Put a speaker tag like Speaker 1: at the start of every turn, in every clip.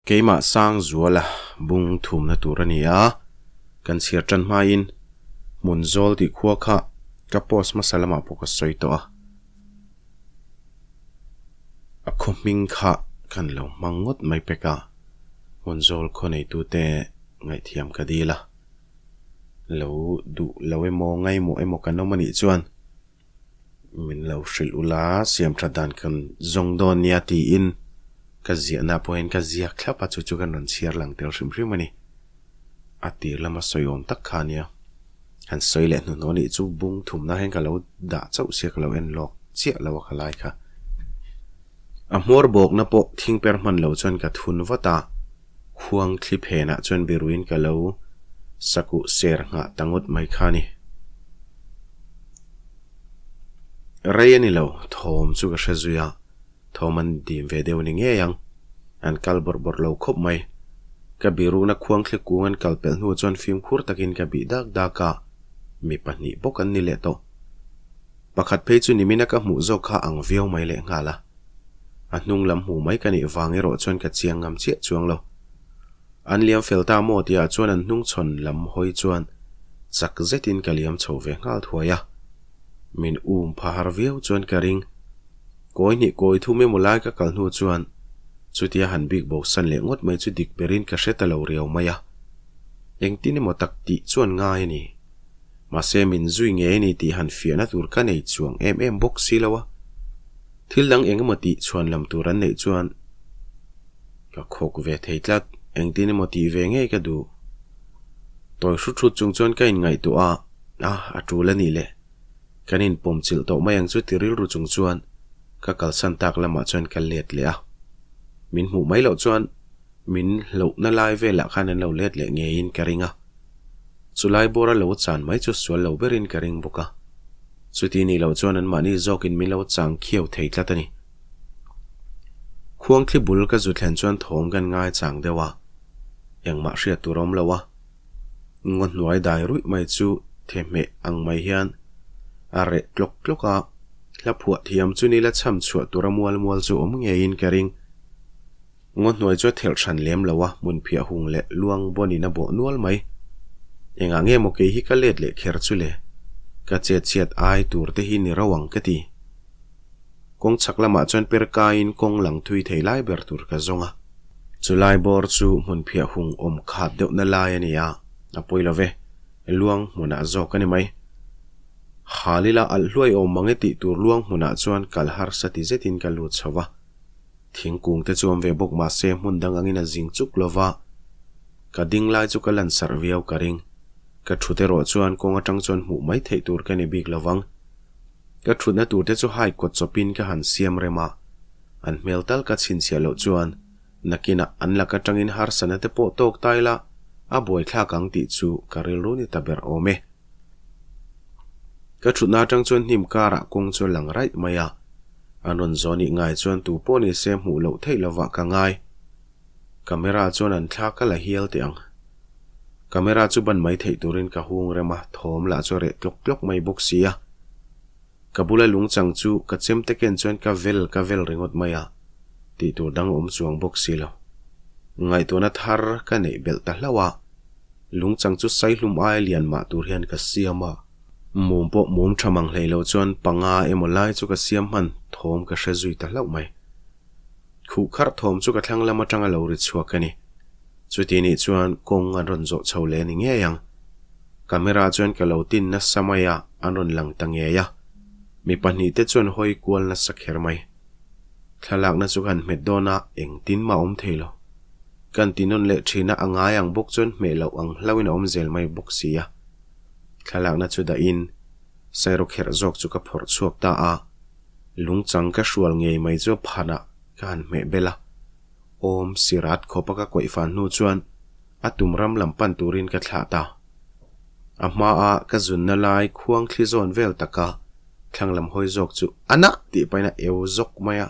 Speaker 1: Keimah Sangzuala bung thumna tur a ni a, kan chhiar tan hmain hmun zawl tih khua kha ka post hmasa lamah pawh ka sawi tawh a. A khaw hming kha kan lo hmang ngawt mai pek a, hmun zawl khaw neitute ngaihthiam ka dil a. Lo duh lo emaw ngaimawh emaw kan awm a nih chuan Min lo hrilh ula, siam tha dan kan zawng dawn nia tiin ka ziahna pawhin ka ziak thlap a, chu chu kan rawn chhiar lang tel hrim hrim a ni. A tir lama sawi awm tak kha ania. Han sawi leh hnuhnawh nih chu bung thumna hian ka lo dah chauh sia ka lo en lawk chiah lo a ka lai kha. A hmawr bawkna pawh thingper hman lo chuan ka thun vat a, Khuang thli phenah chuan biruin ka lo sakuh ser nghah ta ngawt mai kha ni. Rei a ni lo, thawm chu ka hre zui a, thawm an dim ve deuh ni ngei ang. An kal bawrh bawrh lo khawp mai. Ka biruhna khuang thli kung an kal pelh hnu chuan fimkhur takin ka bih dak dak a, mi pahnih bawk an ni leh tawh. Pakhat phei chu nimina ka hmuh zawk kha ang viau mai lehnghal a. A hnung lam hmuh mai ka nih vang erawh chuan ka chiang ngam chiah chuang lo. An liam fel ta maw tihah chuan an hnung chhawn lam hawi chuan chak zetin ka liam chho ve nghal thuai a. Min um pha har viau chuan ka ring. Kawi hnih kawi thum emaw lai ka kal hnu chuan chutia han bik bo san leh ngawt mai chu dik berin ka hre ta lo riau mai a. Engtin emaw tak tih chuan ngai a ni. Mahse min zui ngei a ni tih han fiahna tur ka nei chuang em em bawk si lo a. Thil dang eng emaw tih chhuan lam tur an neih chuan ka khawk ve thei tlat, engtin emaw tih ve ngei ka duh. Tawi hrut hrut chung chuan ka inngaihtuah a, a, a tul a nih le. Kan inpawm chilh tawh mai ang chu ti rilru chung chuan ka kalsan tak lamah chuan ka let leh a. Min hmuh mai loh chuan min hlauhna lai velah khan an lo let leh ngeiin ka ring a. Chulai bawra lo chan mai chu sual lo berin ka ring bawk a. Chuti nih loh chuan anmahni zawkin min lo chang khiau thei tlat a ni. Khuangthli bul ka zu thlen chuan thawm kan ngai chang deuh a, engmah hriat tur a awm lo a. Ngaw hnuai dai ruih mai chu thehmeh ang mai hian a reh tlawk tlawk a, hla phuah thiam chu nila chham chhuah tura mual mual chu awm ngeiin ka ring. Ngaw hnuai chu a thelh hran lem lo a, hmun phiah hung leh luang bawnin a bawh nual mai. Engah nge maw kei hi ka let leh kher chu le? Ka chet chhiat ai tur te hi ni ro ang ka ti. Kawng chhak lamah chuan per kaiin kawng lang thui thei lai ber tur ka zawng a. Chu lai bawr chu hmun phiah hung awm khat deuhna lai a ni a, a pawi lo ve, luang hmunah zawk a ni mai. Halila alh hluai awm mang e tih tur luang hmunah chuan kal harsa ti zetin ka lut chho va. Thingkung te chu awm ve bawk mah se hmun dang angin a zing chuk lo va, ka ding lai chu ka lan sarh viau ka ring. Ka thut erawh chuan kawng atang chuan hmuh mai theih tur ka ni bik lo vang. Ka thutna tur te chu hai kawt chawpin ka han siam rem a, an hmel tal ka chhinchhiah loh chuan nakinah an lak atangin harsatna te pawh tawk ta ila a buaithlak ang tih chu ka rilru ni ta ber awm e. Ka thutna atang chuan hnim karah kawng chu a lang raih mai a, an rawn zawn ih ngai chuan tu pawh ni se hmuh loh theih lovah ka ngai. Camera chuan an thla ka la hial teh ang. Camera chu ban mai theih turin ka hung rem a, thawm lah chu a reh tlawk tlawk mai bawk si a. Ka bula lungchang chu ka chemte ken chuan ka vel ka vel ringawt mai a, tih tur dang awm chuang bawk si lo. Ngaihtuahna thar ka neih belh ta hlauh a, lungchang chu saihlum aia lian mah tur hian ka siam a. Mum pawh mum tha mang hlei lo chuan panga emaw lai chu ka siam hman thawm ka hre zui ta hlauh mai. Khuh kharh thawm chu ka thlang lam atanga lo ri chhuak a ni. Chuti nih chuan kawng an rawn zawh chho leh a ni ngei ang. Camera chuan ka lo tin nasa mai a, an rawn lang ta ngei a. Mi pahnih te chuan hawi kual nasa kher mai. Thlalakna chu ka han hmet dawn a, engtin mah a awm thei lo. Kan ti nawn leh thin a, a ngai ang bawk chuan hmeh loh ang hlauhin a awm zel mai bawk si a. Thlalakna chu dahin sairawkherh zawk chu ka phawrh chhuak ta a, lungchang ka hrual ngei mai chu phanah ka han hmeh bel a. Awm sirat khawpa ka kawih fan hnu chuan a tum ram lam pan turin ka thlah ta. A hmaa ka zunna lai khuang thli zawn vel taka thlang lam hawi zawk chu a nah tih pahin a eu zawk mai a,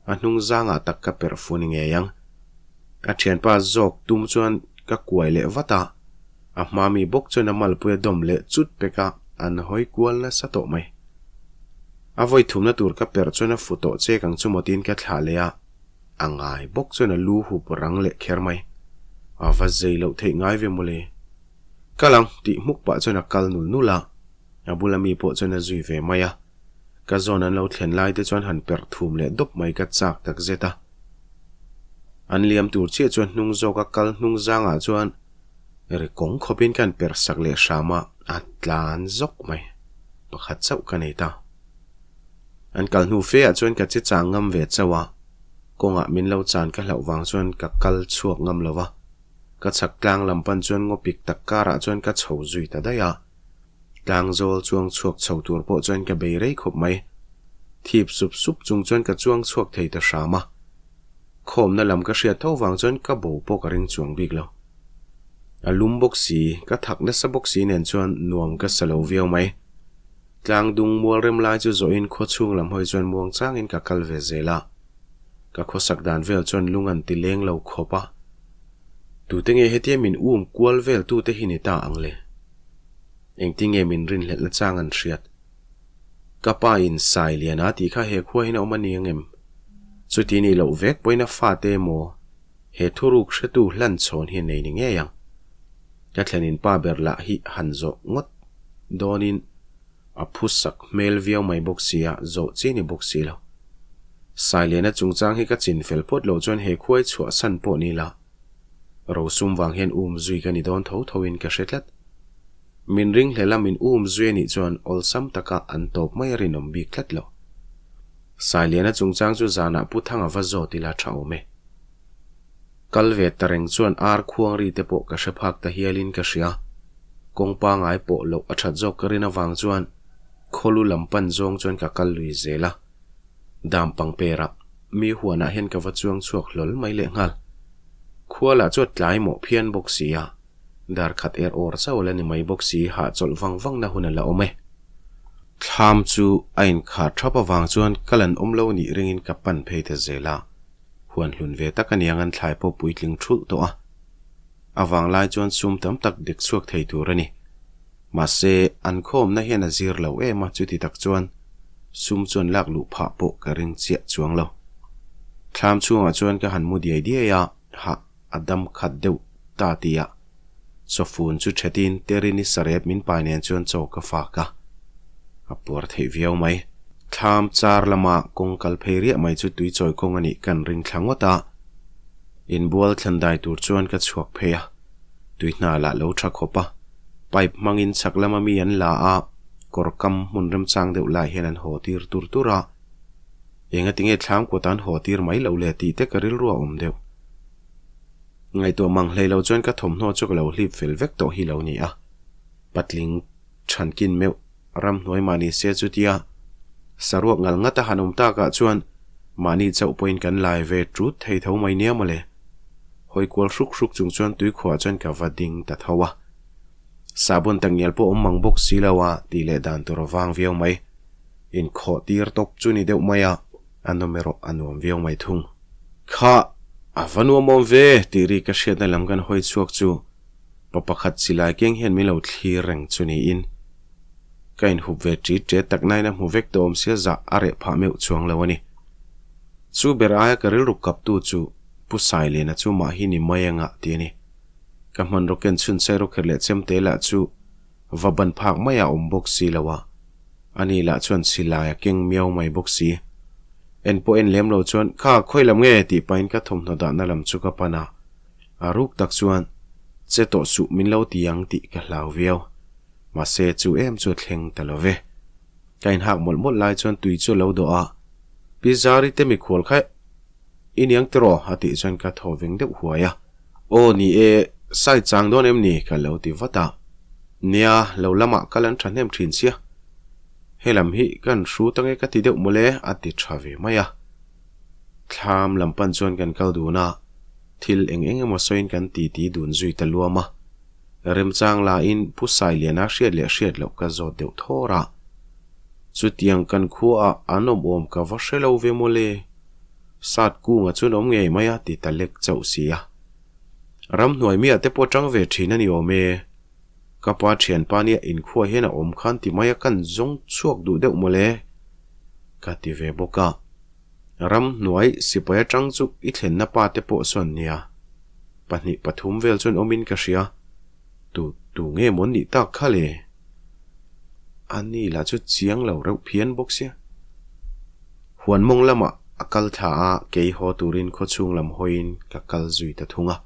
Speaker 1: a hnung zangah tak ka perh fu ni ngei ang. A thianpa zawk tum chuan ka kuai leh vat a, a hma mi bawk chuan a malpui a dawm leh chut pek a, an hawi kual nasa tawh mai. A vawi thumna tur ka perh chuan a fu tawh chek ang chu maw tiin ka thlah leh a. A ngai bawk chuan a lu hup rang leh kher mai. A va zei loh theih ngai ve mawle. Kal ang tih hmuk pah chuan a kal nul nul a, a bula mi pawh chuan a zui ve mai a. Ka zawn an lo thlen lai te chuan han perh thum leh dawp mai ka chak tak zet a. An liam tur chiah chuan hnung zawka kal hnung zangah chuan ri kawng khawpin ka han perh sak leh hram a, a tlan zawk mai. Pakhat chauh ka nei ta. An kal hnu fe ah chuan ka che chang ngam ve chauh a, kawngah min lo chan ka hlauh vang chuan ka kal chhuak ngam lo va. Ka chhak tlang lam pan chuan ngaw pik tak karah chuan ka chho zui ta daih a. Tlang zawl chuang chhuak chho tur pawh chuan ka bei rei khawp mai. Thip sup sup chung chuan ka chuang chhuak thei ta hram a. Khawmna lam ka hriat tho vang chuan ka bo pawh ka ring chuang bik lo. A lum bawk si, ka thak nasa bawk si nen chuan nuam ka sa lo viau mai. Tlang dung mual rem lai chu zawhin khaw chhung lam hawi chuan muang changin ka kal ve zel a. Ka khawsak dan vel chuan lung an ti leng lo khawp a. Tute nge hetia min um kual vel tute hi ni ta ang le? Engtin nge min rinhlelhna chang an hriat? Ka pa in sai lian a tih kha he khua hian a awm a ni ang em? Chuti nih loh vek pawhin a fate emaw he thuruk hretu hlan chhawn hi a nei ni ngei ang. Ka thlenin pa ber lah hi han zawh ngawt dawnin a phu sak hmel viau mai bawk si a, zawh chi ni bawk si lo. Sailiana chungchang hi ka chin fel phawt loh chuan he khuai chhuahsan pawh ni la, rosum vang hian um zui ka ni dawn tho thoin ka hre tlat. Min ringhlel a min um zui a nih chuan awlsam taka an tawp mai a rinawm bik tlat lo. Sailiana chungchang chu zanah Pu Thanga va zawt ila tha awm e. Kal ve ta reng chuan ar khuang ri te pawh ka hre phak ta hialin ka hria. Kawng pangai pawh loh a that zawk ka rin avang chuan khawlu lam pan zawng chuan ka kal lui zel a. Dam pangperah mi huanah hian ka va chuang chhuak hlawl mai lehnghal. Khua lah chu a tlai mawh phian bawk si a, dar khat er awr chauh la ni mai bawk si hahchawlh vang vang na hun a la awm e. Thlam chu a inkhar thap avang chuan kal an awm lo nih ringin ka pan phei ta zel a. Huan hlun ve tak aniang an thlai pawh puitling thulh tawh a. A vanglai chuan sum tam tak dek chhuak thei tur a ni. Mahse, an khawmna hian a zir lo em a, chuti tak chuan sum chuan lak luh phah pawh ka ring chiah chuang lo. Thlam chhungah chuan ka han mu diai diai a, hah a dam khat deuh ta tih a. Chawfun chu thetin Terini sarep min pai nen chuan chaw ka fak a, a puar theih viau mai. Thlam char lama kawng kal phei riah mai chu tui chawi kawng a nih kan ring thla ngawt a. Inbual thlan dai tur chuan ka chhuak phei a, tui hna lah lo tha khawp a. Pipe hmangin chhak lama mi an la a, kawr kam hmun remchang deuh lai hian an haw tir tur tur a. Engatinge thlam kawt an haw tir mai loh le tih te ka rilru a awm deuh. Ngaihtuah mang hlei lo chuan ka thawmhnaw chu ka lo hlip fel vek tawh hi lo ni a. Patling thankin meuh ramhnuai mahni se chutia saruak ngal ngat a han awm takah chuan mahni chauh pawhin kan lai ve tut thei tho mai nia mawle. Hawi kual hruk hruk chung chuan tuikhuah chuan ka va ding ta tho a. Sahbawn takngial pawh awm mang bawk si lo a tih leh dan tur a vang viau mai. Inkhawh tir tawp chu ni deuh mai a. A nawm erawh a nuam viau mai thung. Kha, a va nuam awm ve, tih ri ka hriatna lam kan hawi chhuak chu pa pakhat silai keng hian min lo thlir reng chu niin. Ka inhup ve ṭit ṭet tak nain a hmu vek tawh awm sia zah a reh phah meuh chuang lo a ni. Chu ber aia ka rilru kaptu chu Pu Sailena chu mah hi ni mai anga ti a ni. Ka hmanraw ken chhun sairawkher leh chemte lah chu va ban phak mai a awm bawk si lo a. Ani lah chuan silai a keng miau mai bawk si. En pawh en lem lo chuan, Kha, khawi lam nge? tih pahin ka thawmhnaw dahna lam chu ka pan a. A ruk tak chuan, Che tawh suh min lo ti ang tih ka hlau viau. Mahse, chu em chu a thleng ta lo ve. Ka inhak mawlh mawlh lai chuan tui chu a lo dawh a, Pi Zari te mikhual kha i niang tiraw? a tih chuan ka thaw veng deuh huai a. Aw ni e, sai chang dawn em ni? ka lo ti vat a. Nia, lo lamah kal an thahnem thin sia. Helam hi kan hru ta nge ka ti deuh mawle a ti tha ve mai a. Thlam lam pan chuan kan kal dun a, thil eng eng emaw sawiin kan titi dun zui ta luam a. Remchang lahin Pu Sailiana hriat leh hriat loh ka zawt deuh thawr a. Chutiang kan khuaah an awm awm ka va hre lo ve mawle. Sat kunga chuan awm ngei mai a ti ta lek chauh si a. Ramhnuai miah te pawh tang ve thin a ni awm e. Ka pa thianpa nia inkhua hian a awm khan ti mai a kan zawng chhuak duh deuh mawle ka ti ve bawk a. Ram hnuai sipai atang chu i thlenna pa te pawh sawn nia. Pahnih pathum vel chuan awmin ka hria. Tu tu nge maw nih tak kha le? A ni lah chu chiang lo reuh phian bawk sia. Huan mawng lamah a kal thla a, kei haw turin khawchhung lam hawiin ka kal zui ta thung a.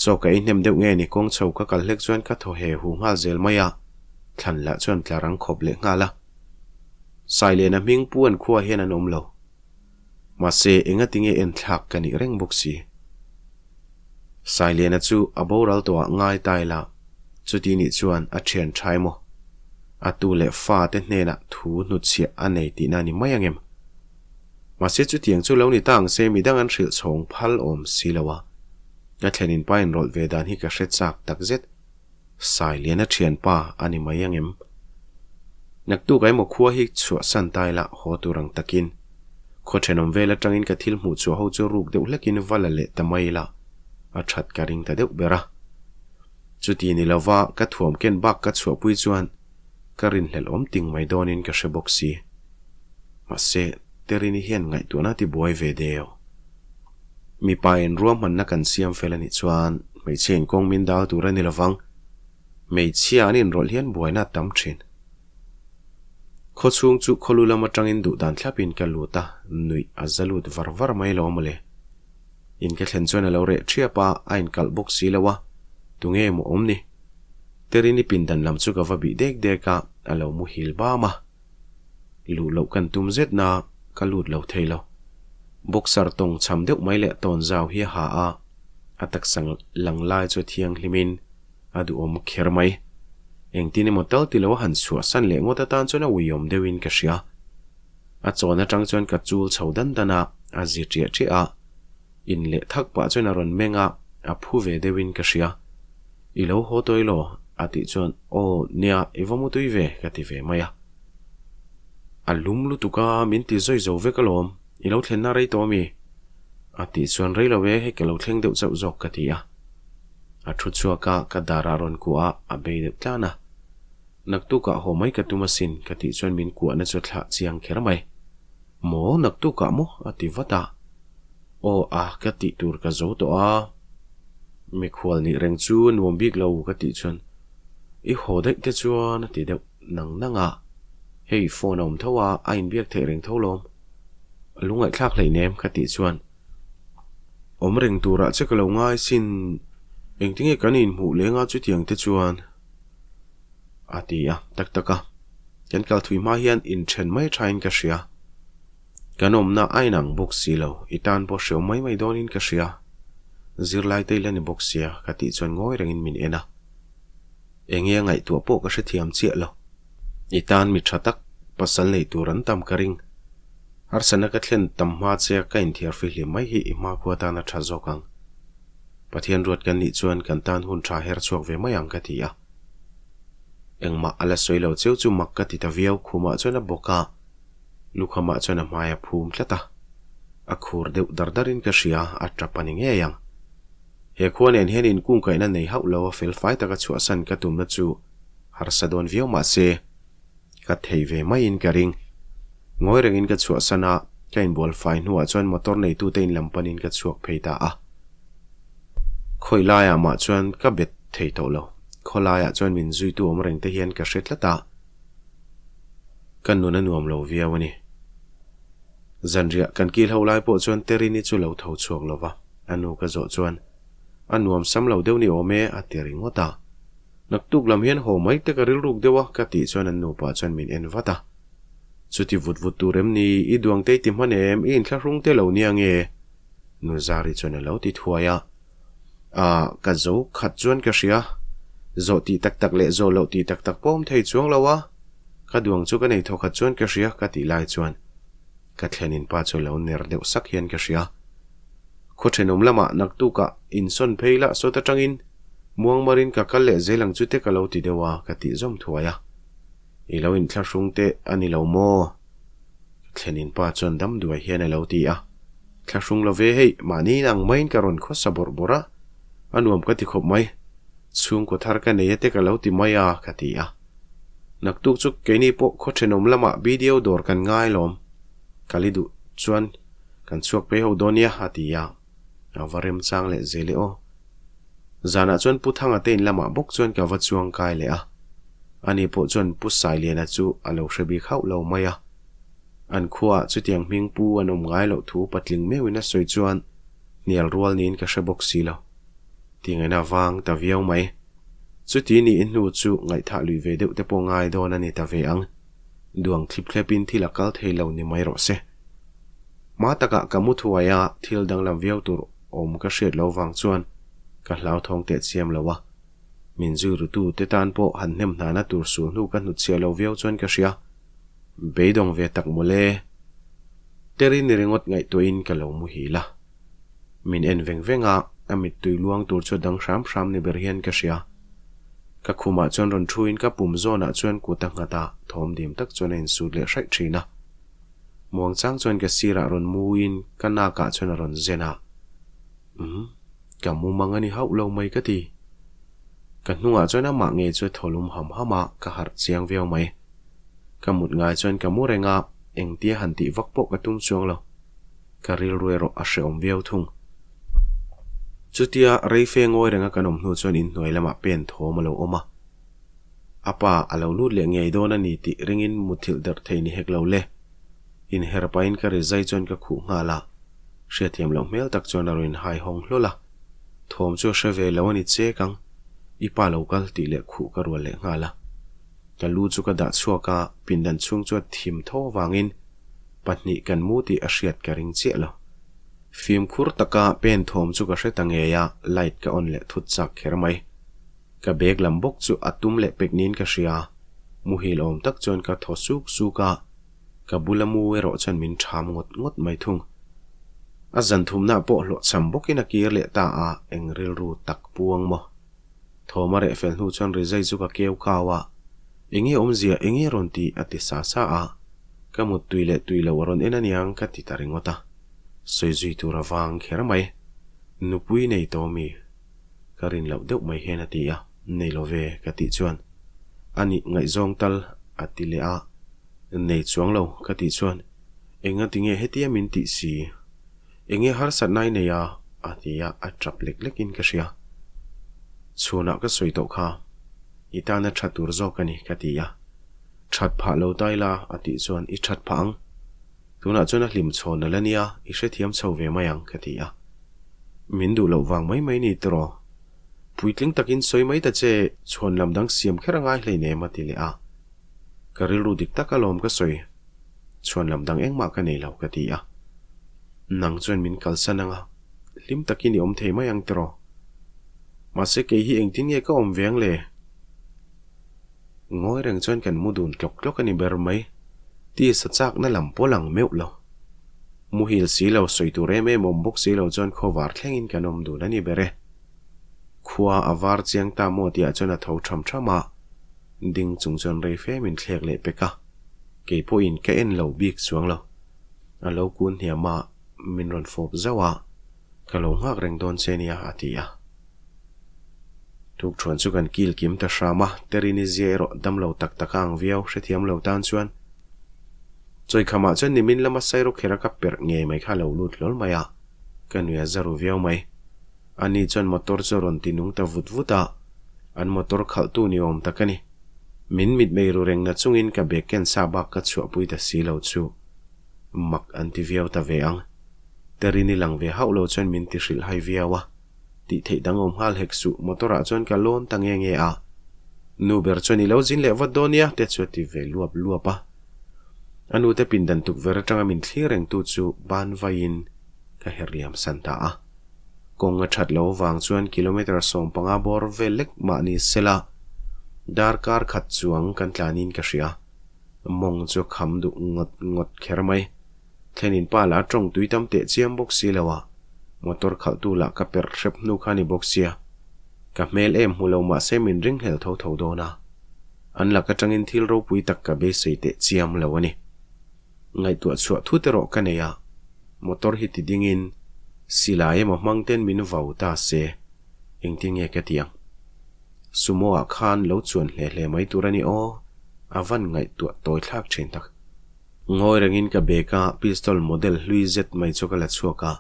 Speaker 1: Chaw ka ei hnem deuh nge ni kawng chho ka kal hlek chuan ka thaw he hu nghal zel mai a, thlan lah chuan tla rang khawp leh nghal a. Sailena hming pu an khua hian an awm lo. Mahse engatinge en thlak ka nih reng bawk si. Sailena chu a boral tawhah ngai ta ila, chuti nih chuan a thian tha emaw? A tu leh fa te hnenah thu hnutchhiah a nei tihna ni mai angem? Mahse chutiang chu lo ni ta ang se midang an hrilh chhawng phal awm si lo a. Ka thlenin pa inrawlh ve dan hi ka hre chak takzet. Sailiana thianpa a ni mai angem? Naktuk emaw khua hi chhuahsan ta ila haw tur ang takin. Khaw thenawm vel atangin ka thil hmuh chhuah ho chu ruk deuh hlekin va la leh ta mai ila a that ka ring ta deuh ber a. Chuti ni lova ka thuam ken bak ka chhuahpui chuan ka rinhlelh awm ting mai dawnin ka hre bawk si. Mahse, Terini hian ngaihtuahna a tibuai ve deuh. Mipa in ruahmanna kan siam fel a nih chuan hmeichhia in kawng min dal tur a ni lovang. Hmeichhia an inrawlh hian buaina a tam thin. Khawchhung chu khawlu lam atangin duh dan thlapin ka lut a, nuih a za lut var var mai lo mawle. In ka thlen chuan a lo reh thiap a, a inkalh bawk si lo a, tunge maw awm ni? Terini pindan lam chu ka va bih dek dek a, a lo muhil bam a. Luh loh kan tum zet na ka lut lo thei lo. Boxer tawng cham deuh mai leh tawn zau hi a ha a, a taksa lang lai chu a thianghlimin a duhawm kher mai. Engtin emaw tal ti lo a han chhuahsan leh ngawt atan chuan a uiawm deuhin ka hria. A chawn atang chuan ka chul chho dan dan a, a zi ṭiah ṭiah a. In leh thak pah chuan a rawn meng a, a phu ve deuhin ka hria. I lo haw tawi law? a tih chuan, Aw, nia, i va mu tui ve, ka ti ve mai a. A lum lutuk a, min ti zawi zo vek alawm, i lo thlenna rei tawh ami? A tih chuan, Rei lo e, hei ka lo thleng deuh chauh zawk, ka ti a. A thu chhuak a, ka darah rawn kuah a, a bei deuh tlan a. Naktukah haw mai ka tum asin, ka tih chuan min kuahna chu a thlah chiang kher mai. Maw, naktukah maw? a ti vat a. Aw a, ka tih tur ka zo tawh a. Mikhual nih reng chu nuam bik lo ka tih chuan i haw daih te chuan a ti deuh nang nang a. Hei phone a awm tho a, a inbiak theih reng tho lawm. A lungaihthlak hleinem ka tih chuan awm reng turah che ka lo ngai sin engtinge kan inhmuh leng a chutiang te chuan a ti a tak tak a. Kan kal thui hma hian inthen mai thain ka hria. Kan awmna a inang bawk si lo, i tan pawh hreu mai mai dawnin ka hria. Zirlai te ila ni bawk sia, ka tih chuan ngawi rengin min en a. Enge a ngaihtuah pawh ka hrethiam chiah lo. I tan mi tha tak, pasal nei tur an tam ka ring. Harsatna ka thlen tam hma che a ka inthiar fihlim mai hi i hmakhua tan a tha zawk ang. Pathian ruat kan nih chuan kan tan hun tha her chhuak ve mai ang ka ti a. Engmah a la sawi lo cheu chu mak ka ti ta viau, khumah chuan a bawk a. Lukhamah chuan a hmai a phum tlat a, a khur deuh dar darin ka hria, a tap a ni ngei ang. He khua nen hian inkungkaihna nei hauh lo a felfai taka chhuahsan ka tumna chu harsa dawn viau mah se, ka thei ve maiin ka ring. Ngawi rengin ka chhuahsan a, ka inbual fai hnuah chuan motor neitute in lam panin ka chhuak phei ta a. Khawi laiah mah chuan ka bet thei tawh lo, khaw laiah chuan min zuitu awm reng te hian ka hre tlat a. Ka nun a nuam lo viau a ni. Zanriah kan kil ho lai pawh chuan Terini chu lo tho chhuak lo va, a nu ka zawh chuan, A nuam sam lo deuh ni awm e, a ti ringawt a. Naktuk lam hian haw mai te ka rilruk deuh a, ka tih chuan an nupa chuan min en vat a. Chuti vut vut tur em ni, i duangtei ti hman em, i inthlahrung te lo nia nge? Nu Zari chuan a lo ti thuai a. Ah, ka zo khat chuan ka hria. Zawh tih tak tak leh zawh loh tih tak tak pawh awm thei chuang lo a. Ka duang chu ka nei thaw khat chuan ka hria ka tih lai chuan ka thlenin pa chu lo ner deuh sak hian ka hria. Khaw thenawm lamah naktukah insawn phei lah sawt atangin muangmarin ka kal leh zel ang chu te ka lo ti deuh a ka tih zawm thuai a. I lo inthlahrung teh a ni lo maw? Ka thlenin pa chuan dam duai hian a lo ti a. Thlahrung lo ve hei, mahni in ang maiin ka rawn khawsa bawrh bawrh a, a nuam ka ti khawp mai. Chhungkaw thar ka nei a te ka lo ti mai a, ka ti a. Naktuk chu keini pawh khaw thenawm lamah BDO dawr kan ngai lawm. Ka li duh chuan kan chhuak phei ho dawn nia a ti a, a va remchang leh zel e aw. Zanah chuan Pu Thanga te in lamah bawk chuan ka va chuang kai leh a, ani pawh chuan Pu Sailiana chu a lo hre bik hauh lo mai a. An khuaah chutiang hming pu an awm ngai loh thu patling meuhin a sawi chuan hnial rual niin ka hre bawk si lo. Tingaina vang ta viau mai. Chuti niin hnu chu ngaihthah lui ve deuh te pawh ngai dawn a ni ta ve ang. Duang thlip thlepin thil a kal thei lo ni mai rawh se. Hma takah ka mu thuai a, thil danglam viau tur awm ka hriat lo vang chuan ka hlauthawng teh chiam lo a. Min zui rutu te tan pawh han hnem hnana tur sul hnu ka hnutchhiah lo viau chuan ka hria. Beidawng ve tak mawle. Teri ni ringawt ngaihtuahin ka lo muhil a. Min en veng veng a, a mittui luang tur chu a dang hram hram ni ber hian ka hria. Ka khumah chuan rawn thuin ka pum zawnah chuan kut a nghat a, thawm dim tak chuan a insut leh hraih thin a. Muangchang chuan ka sirah rawn muin ka nakah chuan a rawn zen a. Umm, ka mumang a ni hauh lo mai ka ti. Ka hnungah chuan amah ngei chu a thaw lum ham ham a, ka harh chiang viau mai. Ka mut ngai chuan ka mu reng a, engtia han tih vak pawh ka tum chuang lo. Ka rilru erawh a hrehawm viau thung. Chutia reife ngawi renga kan awm hnu chuan inhnuai lamah pen thawm a lo awm a. A pa a lo lut leh ngei dawn a ni tih ringin muthilh derh thei ni hek lo le. Inher pahin ka rizai chuan ka khuh nghal a, hriatthiam loh hmel tak chuan a rawn inhai hawng hlawl a. Thawm chu a hre ve lo a ni chek ang, i pa lo kal tih leh khuh ka rual leh nghal a. Ka lu chu ka dah chhuak a, pindan chhung chu a thim tho avangin pahnih kan mu tih a hriat ka ring chiah lo. Fimkhur taka pen thawm chu ka hre ta ngei a, light ka on leh thut chak kher mai. Ka bag lam bawk chu a tum leh pek niin ka hria, muhil awm tak chuan ka thaw suk suk a, ka bula mu erawh chuan min ṭham ngawt ngawt mai thung. A zan thumna pawh hlawhchham bawkin a kir leh ta a, eng rilru tak puang maw? Thawm a reh fel hnu chuan Rizai chu ka keu kau a, Enge awmzia, enge rawn ti? a ti sa sa a. Ka mut tui leh tui lo a rawn en aniang ka ti ta ringawt a. Sawi zui tur a vang kher mai. Nupui nei tawh mi? Ka rin loh deuh mai hian a ti a, Nei lo ve ka tih chuan a nih ngaihzawng tal a ti leh a, Nei chuang lo ka tih chuan Enga tinge hetia min tih si? Enge harsatna i nei a? a ti a, a tap lek lekin ka hria. Chhunah ka sawi tawh kha, i tana tha tur zawk a ni, ka ti a. That phah lo ta ila, a tih chuan, I that phah ang. Tunah chuan a hlim chhawn a la nia, i hrethiam chho ve mai ang, ka ti a. Min duh loh vang mai mai ni tiraw? Puitling takin sawi mai ta che, chhawn lam dang siam kher a ngai hleinem, a ti leh a. Ka rilru dik tak alawm ka sawi. Chhuan lam dang engmah ka nei lo ka ti a. Nang chuan min kalsan anga, hlim takin i awm thei mai ang tiraw? Mahse kei hi engtin nge ka awm ve ang le? Ngawi reng chuan kan mu dun tlawk tlawk a ni ber mai. Tisa chakna lam pawh lang meuh lo. Muhil si lo, sawi tur em em awm bawk si lo chuan khawvar thlengin kan awm dun a ni ber e. Khua a var chiang ta maw tihah chuan a tho tham tham a. Ding chung chuan rei fe min thlek leh pek a, kei pawhin ka en lo bik chuang lo. A lo kun hniam a, min rawn fawp zauh a, Ka lo nghak reng dawn che nia, a ti a. Tukṭhuan chu kan kil kim ta hram a, Terini zia erawh dam lo tak tak a ang viau, hrethiam lo tan chuan. Chawikhamah chuan nimin lama Sairawkherh a ka perh ngei mai kha a lo lut hlawl mai a, ka nui a za ru viau mai. Ani chuan motor chu a rawn ti nung ta vut vut a, an motor khalhtu ni awm tak a ni. Min mitmei ru reng na chungin ka bag ken sa bak ka chhuahpui ta si lo chu mak an ti viau ta ve ang. Terini lang ve hauh lo chuan min ti hrilh hai viau a, tih theih dang awm nghal hek suh, motor ah chuan ka lawn ta nge nge a. Nu ber chuan i lo zin leh vat dawn nia te chu a ti ve luap luap a. A nute pindan tukverh atanga min thlir reng tu chu ban vaiin ka herh liam san ta a. Kawng a that lo vang chuan kilometre 15 bawr vel lek mah ni sela darkar khat chuang kan tlanin ka hria. Mawng chu a kham duh ngawt ngawt kher mai. Thlenin pa lah a tawng tui tam teh chiam bawk si lo a, motor khalhtu lah ka perh hrep hnu kha ni bawk sia. Ka hmel em hmu lo mahse min ringhlel tho tho dawn a. An lak atangin thil ropui tak ka beisei teh chiam lo a ni. Ngaihtuah chhuah thut erawh ka nei a, motor hi ti dingin silai emaw hmang ten min vau ta se, engtin nge ka ti ang? Sumo ah khan lo chuan hle hle mai tur a ni aw, a van ngaihtuah tawi thlak thin tak. Ngawi rengin ka bag a pistol model hlui zet mai chu ka la chhuak a,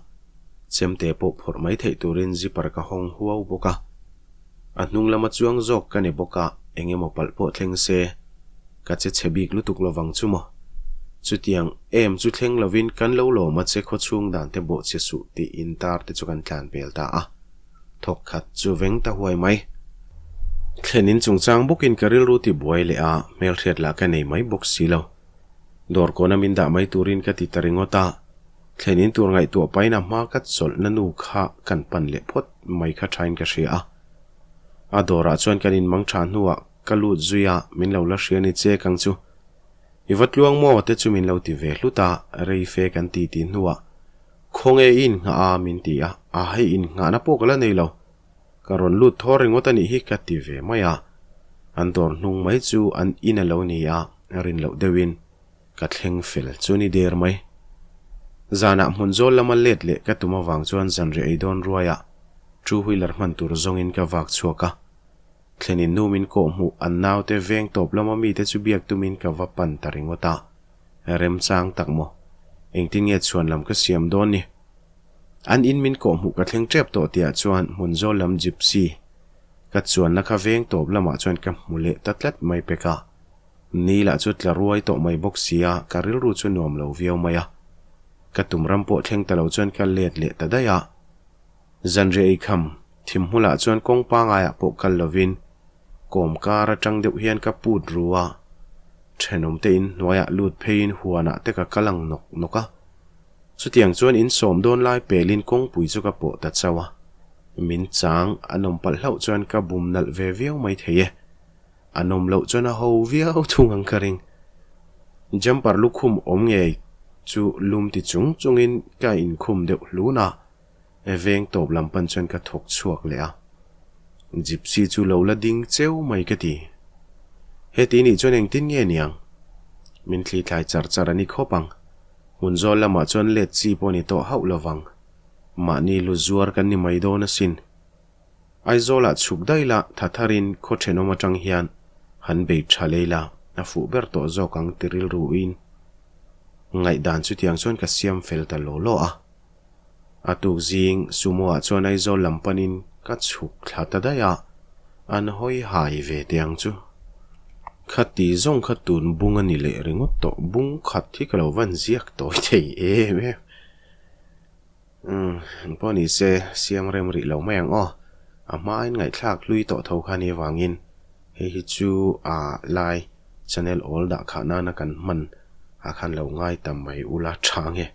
Speaker 1: chemte pawh phawrh mai theih turin zipper ka hawng huau bawk a. A hnung lama chuang zawk ka ni bawk a, eng emaw palh pawh thleng se ka che chhe bik lutuk lovang chu maw? Chutiang em chu thleng lovin kan lo lawm a che khawchhung dan te bawh chhe suh tih intar te chu kan tlan pel ta a. Thawk khat chu veng ta huai mai. Thlen in chungchang bawkin ka rilru ti buai leh a, hmelhriat lah ka nei mai bawk si lo. Dawr kawna min dah mai turin ka ti ta ringawt a, thlen in tur ngaihtuah pahin a hma ka chawlhna nu kha kan pan leh phawt mai kha thain ka hria a. A dawrah chuan kan inmang tha hnuah ka lut zui a, min lo la hria ni che kang chu. I va tluang maw te chu min lo ti ve hlut a, rei fe kan ti ti hnuah Khawnge i innghah a min ti a, a hei innghahna pawh ka la nei lo. Ka rawn lut thaw ringawt a nih hi ka ti ve mai a. An dawr hnung mai chu an in a lo ni a, rin loh deuhin ka thleng fel chu ni der mai. Zanah hmun zawl lama let leh ka tum avang chuan zanriah ei dawn ruaiah two wheeler hman tur zawngin ka vak chhuak a. Thlenin nu min kawh hmuh an naute veng tawp lama mite chu biak tumin ka va pan ta ringawt a. Remchang tak maw? Engtin nge chhuan lam ka siam dawn ni? An in min kawh hmuh ka thleng tep tawh tihah chuan hmun zawl lam gypsy ka chuanna kha veng tawp lamah chuan ka hmu leh ta tlat mai pek a. Ni lah chu tla ruai tawh mai bawk si a, ka rilru chu nuam lo viau mai a. Ka tum ram pawh thleng ta lo chuan ka let leh ta daih a. Zanriah ei kham thim hmulah chuan kawng pangaiah pawh kal lovin kawm kar atang deuh hian ka put ru a, thenawmte in hnuaiah lut pheiin huanah te ka kal ang nawk nawk a. Chutiang chuan in sawm dawn lai pelin kawngpui chu ka pawh ta chauh a, min chang a nawm palh hlauh chuan ka bum nalh ve viau mai thei e. A nawm loh chuan a ho viau thung ang ka ring. Jumper lukhum awm ngei chu lum ti chung chungin ka inkhum deuh hlun a. Veng tawp lam pan chuan ka thawk chhuak leh a, Gypsy chu lo la ding cheu mai ka ti. Heti nih chuan engtin nge niang? Min thli thlai char char a ni khawp ang. Hmun zawl lamah chuan let chi pawh ni tawh hauh lovang. Mahni lu zuar kan ni mai dawn asin. Aizawlah chhuk daih la tha tharin khaw thenawm atang hian han bei tha lei la, a fuh ber tawh zawk ang ti rilruin ngaihdan chutiang chuan ka siam fel ta law law a. A tuk zing Sumo ah chuan Aizawl lam panin ka chhuk thla ta daih a, an hawi hai ve teh ang chu. Khati zawng kha tun bung a ni leh ringawt tawh, bung khat hi ka lo van ziak tawi thei em em. Umm, engpawh ni se siam rem rih lo mai ang aw, a hmain ngaihthlak hlui tawh tho kha ni avangin hei hi chu a lai channel awl dah khah nana kan hman ah khan lo ngai tam mai ula tha nge.